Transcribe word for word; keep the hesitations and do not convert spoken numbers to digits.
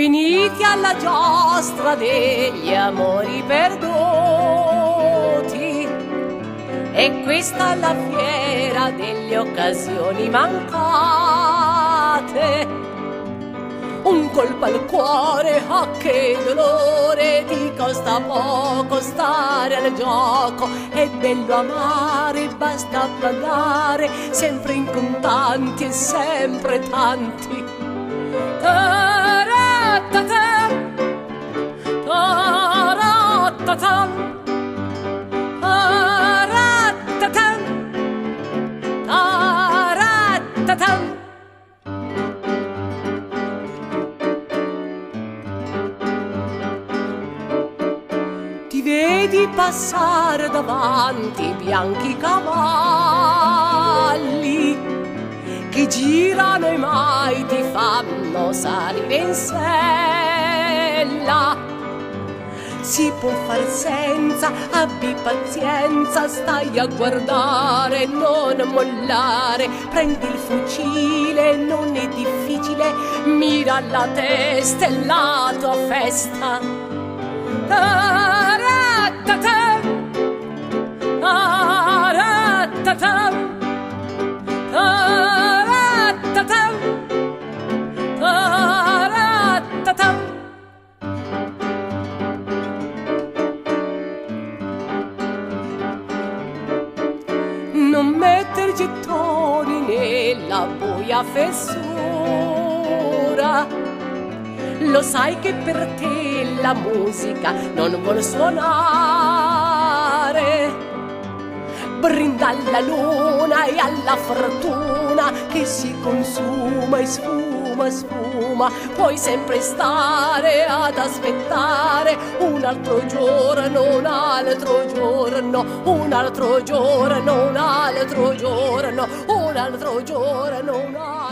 Finita la giostra degli amori perduti, e questa la fiera delle occasioni mancate. Un colpo al cuore, ah, che dolore, ti costa poco stare al gioco, è bello amare, basta pagare, sempre in contanti e sempre tanti. Ta-ra-ta-ta, ta-ra-ta-ta, ta-ra-ta-ta, ta-ra-ta-ta. Ti vedi passare davanti bianchi cavalli che girano e mai ti fanno salire in sella. Si può far senza, abbi pazienza, stai a guardare, non mollare, prendi il fucile, non è difficile, mira la testa e la tua festa. Ta-ra-ta-ta, ta-ra-ta-ta, ta-ra-ta-ta, ta-ra-ta-ta. Non metter gettoni nella buia fessura, lo sai che per te la musica non vuol suonare. Brinda alla luna e alla fortuna che si consuma e sfuma, sfuma. Puoi sempre stare ad aspettare un altro giorno, un altro giorno, un altro giorno, un altro giorno, un altro giorno, un altro